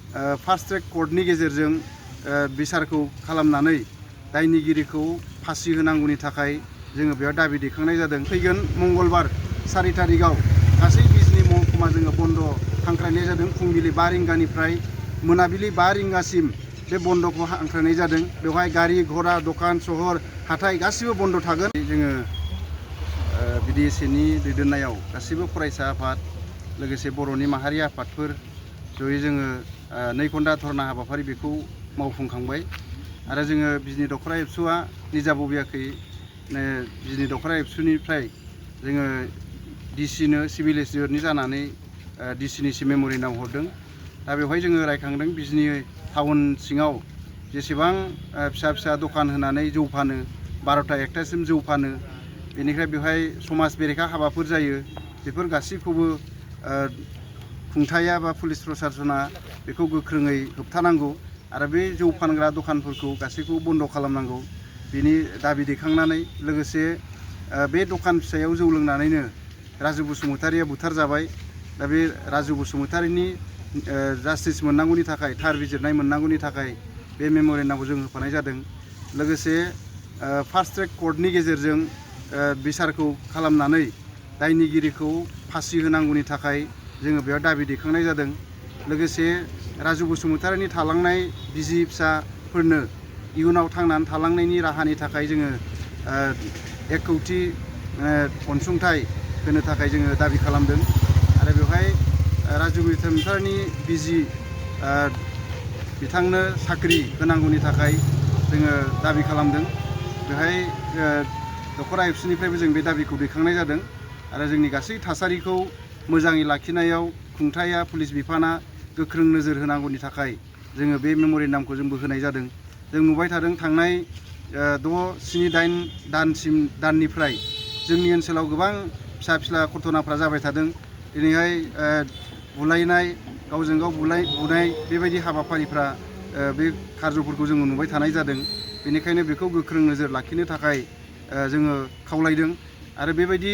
First track कर्टनि गेजेरजों बिसारखौ खालामनानै दायनिगिरिखौ फासि होनांगौनि थाखाय जोङो बेयाव दाबि दैखांनाय जादों। फैगोन मंगलबार 4 थारिखआव गासै बिजनि महकुमा जोङो बन्द हांख्रायनाय जादों। फुंबिलि 5 रिंगानिफ्राय मोनाबिलि 5 रिंगासिम बे बन्दखौ हांख्रायनाय जादों। बेवहाय गारि घरा दखान सहर हाथाय गासिबो बन्द थागोन। जोङो बिडिएसएनि दैदेननायाव गासिबो फरायसा आफाद लोगोसे बर'नि माहारि आफादफोर जयै जोङो 2 घन्टा धरना हाबाफारि बेखौ मावफुंखांबाय आरो जोङो बिजनि दख'रा एबसुआ निजा बबेयाखै। बिजनि दख'रा एबसुनिफ्राय जोङो डिसिनो सिभिल एन्जिनियारनि जानानै डिसिनिसिम मेम'रेन्डाम हरदों। दा बेवहाय जोङो रायखांदों बिजनि टाउन सिङाव जेसेबां फिसा फिसा दखान होनानै जौ फानो 12टा 1टासिम जौ फानो, बेनिफ्राय बेवहाय समाज बेरेखा हाबाफोर जायो, बेफोर गासैखौबो खुंथाया बा पुलिस प्रसासना बेखौ गोख्रोङै होबथानांगौ आरो बे जौ फानग्रा दखानफोरखौ गासैखौबो बन्द खालामनांगौ बिनि दाबि दैखांनानै लोगोसे बे दखान फिसायाव जौ लोंनानैनो राजु बसुमतारिया बुथारजाबाय। दा बे राजु बसुमतारिनि जास्टिस मोननांगौनि थाखाय थार बिजिरनाय मोननांगौनि थाखाय बे मेम'रेन्डामखौ जों होफानाय जादों। लोगोसे फार्स्ट ट्रेक कर्टनि गेजेरजों बिसारखौ खालामनानै दायनिगिरिखौ फासि होनांगौनि थाखाय जोङो बेयाव दाबि दैखांनाय जादों। लोगोसे राजु बसुमतारिनि थालांनाय बिसि फिसाफोरनो इयुनाव थांनानै थालांनायनि राहानि थाखाय जोङो 1 कौटि अनसुंथाइ होनो थाखाय जोङो दाबि खालामदों आरो बेवहाय राजु बसुमतारिनि बिसि बिथांनो साख्रि होनांगौनि थाखाय जोङो दाबि खालामदों। बेवहाय दख'रा एबसुनिफ्रायबो जों बे दाबिखौ दैखांनाय जादों आरो जोंनि गासै थासारिखौ मोजाङै लाखिनायाव खुंथाया पुलिस बिफाना गोख्रों नोजोर होनांगौनि थाखाय जोङो बे मेम'रेन्डामखौ जोंबो होनाय जादों। जों नुबाय थादों थांनाय 6-7-8 दाननिफ्राय जोंनि ओनसोलाव गोबां फिसा फिसा घटनाफ्रा जाबाय थादों। दिनैहाय बुलायनाय, गावजों गाव बुनाय बेबायदि हाबाफारिफ्रा बे खारजफोरखौ जोङो नुबाय थानाय जादों। बेनिखायनो बेखौ गोख्रों नोजोर लाखिनो थाखाय जोङो खावलायदों आरो बेबायदि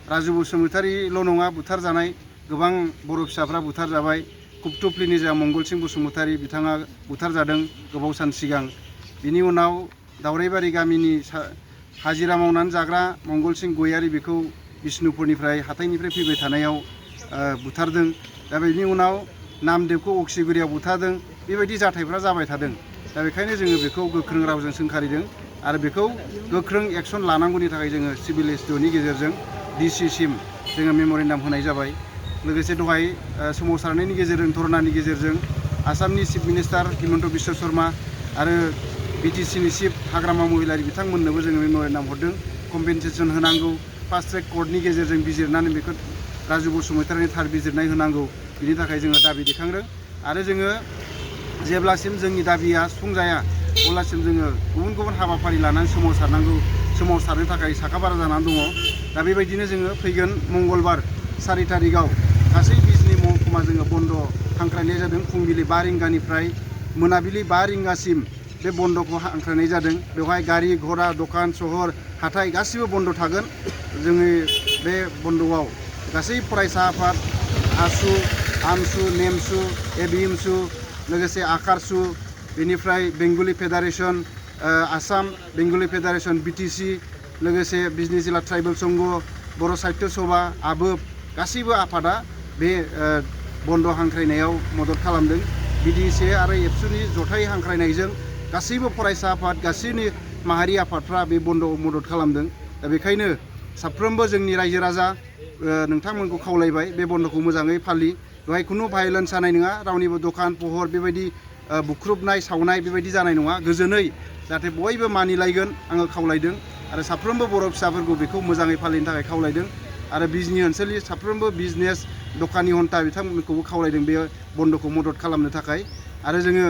राजु बसुमतारिल' नङा बुथारजानाय गोबां बर' फिसाफ्रा बुथारजाबाय। कुक्टुपलिनि जा मंगलसिं बसुमतारि बिथाङा बुथारजादों गोबाव सान सिगां। बिनि उनाव दावराइबारि गामिनि हाजिरा मावनानै जाग्रा मंगलसिं गयारि बेखौ बिष्णुपुरनिफ्राय हाथाइनिफ्राय फैबाय थानायाव बुथारदों। दा बेनि उनाव नामदेबखौ अक्सिगुरियाव बुथारदों। बेबायदि जाथायफ्रा जाबाय थादों। दा बेखायनो जोङो बेखौ गोख्रों रावजों सोंखारिदों आरो बेखौ गोख्रों एक्सन लानांगौनि थाखाय जोङो सिभिल एसडिअनि गेजेरजों डिसिसिम जोङो मेम'रेन्डाम होनाय जाबाय। लोगोसे दहाय सोमावसारनायनि गेजेरजों धरनानि गेजेरजों आसामनि चिफ मिनिस्टार हिमन्त बिश्व शर्मा आरो बिटिसिनि चिफ हाग्रामा महिलारि बिथांमोननोबो जोङो मेम'रेन्डाम हरदों। कम्पेनसेसन होनांगौ, फार्स्ट ट्रेक कर्टनि गेजेरजों बिजिरनानै बेखौ राजु बसुमतारिनि थार बिजिरनाय होनांगौ, बिनि थाखाय जोङो दाबि दैखांदों आरो जोङो जेब्लासिम जोंनि दाबिया सुफुंजाया अब्लासिम जोङो गुबुन गुबुन हाबाफारि लानानै सोमावसारनो थाखाय साखाफारा जानानै दङ। दा बेबायदिनो जोङो फैगोन मंगलबार 4 थारिखआव गासै बिजनि महकुमा जोङो बन्द हांख्रायनाय जादों। फुंबिलि 5 रिंगानिफ्राय मोनाबिलि 5 रिंगासिम बे बन्दखौ हांख्रायनाय जादों। बेवहाय गारि घरा दखान सहर हाथाय गासिबो बन्द थागोन। जोंनि बे बन्दआव गासै फरायसा आफाद आसु, आमसु, नेमसु, एबिएमसु लोगोसे आकारसु, बेनिफ्राय बेंगलि फेडारेसन, आसाम बेंगलि फेडारेसन बिटिसि, लोगोसे बिजनि जिल्ला ट्राइबेल संघ, बर' साहित्य सभा, आबोब गासैबो आफादा बे बन्द हांख्रायनायाव मदद खालामदों। बिडिएसए आरो एबसुनि जथाय हांख्रायनायजों गासैबो फरायसा आफाद गासैनि माहारि आफादफ्रा बे बन्दआव मदद खालामदों। दा बेखायनो साफ्रोमबो जोंनि रायजो राजा नोंथांमोनखौ खावलायबाय बे बन्दखौ मोजाङै फालि। बेवहाय खुनु भायलेन्स जानाय नङा, रावनिबो दखान पहर बेबायदि बुख्रुबनाय सावनाय बेबायदि जानाय नङा। गोजोनै जाहाथे बयबो मानिलायगोन आङो खावलायदों आरो साफ्रोमबो बर' फिसाफोरखौ बेखौ मोजाङै फालिनो थाखाय खावलायदों आरो बिजनि ओनसोलनि साफ्रोमबो बिजनेस दखानि हन्टा बिथांमोनखौबो खावलायदों बे बन्दखौ मदद खालामनो थाखाय। आरो जोङो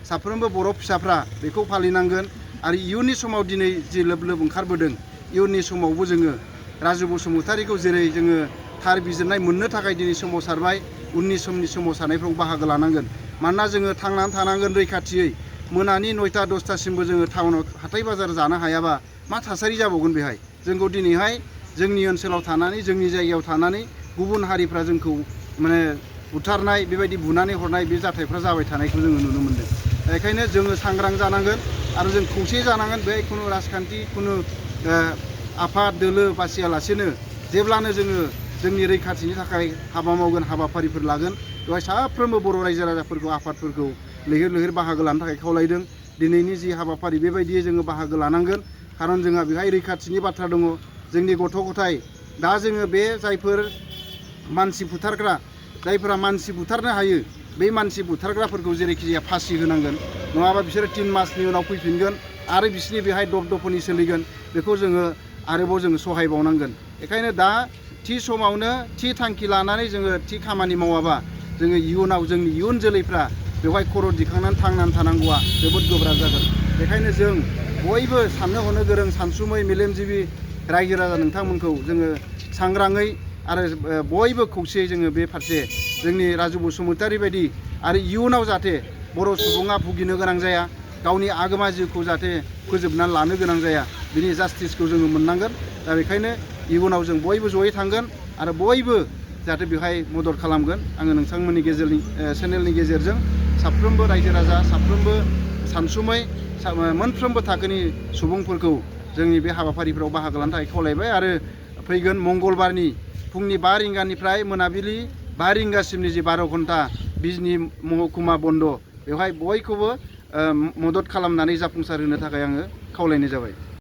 साफ्रोमबो बर' फिसाफ्रा बेखौ फालिनांगोन आरो इयुननि समाव दिनै जि लोब लोब ओंखारबोदों इयुननि समावबो जोङो राजु बसुमतारिखौ जेरै जोङो थार बिजिरनाय मोननो थाखाय दिनै सोमावसारबाय, उननि समनि सोमावसारनायफ्राव बाहागो लानांगोन। मानोना जोङो थांनानै थानांगोन रैखाथियै। मोनानि 9टा 10टासिमबो जोङो टाउनाव हाथाय बाजार जानो हायाबा मा थासारि जाबावगोन बेहाय। जोंखौ दिनैहाय जोंनि ओनसोलाव थानानै जोंनि जायगायाव थानानै गुबुन हारिफ्रा जोंखौ बुथारनाय बेबायदि बुनानै हरनाय बे जाथायफ्रा जाबाय थानायखौ जोङो नुनो मोन्दों। बेखायनो जोङो सांग्रां जानांगोन आरो जों खौसे जानांगोन। बे खुनु राजखान्थि खुनु आफाद दोलो बासियालासेनो जेब्लानो जोङो जोंनि रैखाथिनि थाखाय हाबा मावगोन, हाबाफारिफोर लागोन, बेवहाय साफ्रोमबो बर' रायजो राजाफोरखौ आफादफोरखौ लैहोर लैहोर बाहागो लानो थाखाय खावलायदों। दिनैनि जि हाबाफारि बेबायदियै जोङो बाहागो लानांगोन, खारन जोंहा बेहाय रैखाथिनि बाथ्रा दङ। जोंनि गथ' गथाय दा जोङो बे जायफोर मानसि बुथारग्रा, जायफोरा मानसि बुथारनो हायो, बे मानसि बुथारग्राफोरखौ जेरैखि जाया फासि होनांगन, नङाबा बिसोरो 3 मासनि उनाव फैफिनगोन आरो बिसोरनि बेहाय दपदपनि सोलिगोन, बेखौ जोङो आरोबाव जोङो सहायबावनांगोन। बेखायनो दा थि समावनो थि थांखि लानानै जोङो थि खामानि मावाबा जोङो इयुनाव जोंनि इयुन जोलैफ्रा बेवहाय खर' दिखांनानै थांनानै थानांगौआ जोबोद गोब्राब जागोन। बेखायनो जों बयबो साननो हनो गोरों, सानसुमै, मेलेमजिबि रायजो राजा नोंथांमोनखौ जोङो सांग्राङै आरो बयबो खौसेयै जोङो बे फारसे जोंनि राजु बसुमतारी बायदि आरो इयुनाव जाहाथे बर' सुबुङा भुगिनो गोनां जाया, गावनि आगोमा जिउखौ जाहाथे फोजोबनानै लानो गोनां जाया, बिनि जास्टिसखौ जोङो मोननांगोन। दा बेखायनो इयुनाव जों बयबो जयै थांगोन आरो बयबो जाहाथे बेवहाय मदद खालामगोन। आङो नोंथांमोननि चेनेलनि गेजेरजों साफ्रोमबो रायजो राजा, साफ्रोमबो सानसुमै, मोनफ्रोमबो थाखोनि सुबुंफोरखौ जोंनि बे हाबाफारिफ्राव बाहागो लानो थाखाय खावलायबाय। आरो फैगोन मंगलबारनि फुंनि 5 रिंगानिफ्राय मोनाबिलि 5 रिंगासिमनि जि 12 घन्टा बिजनि महकुमा बन्द, बेवहाय बयखौबो मदद खालामनानै जाफुंसार होनो थाखाय आङो खावलायनाय जाबाय।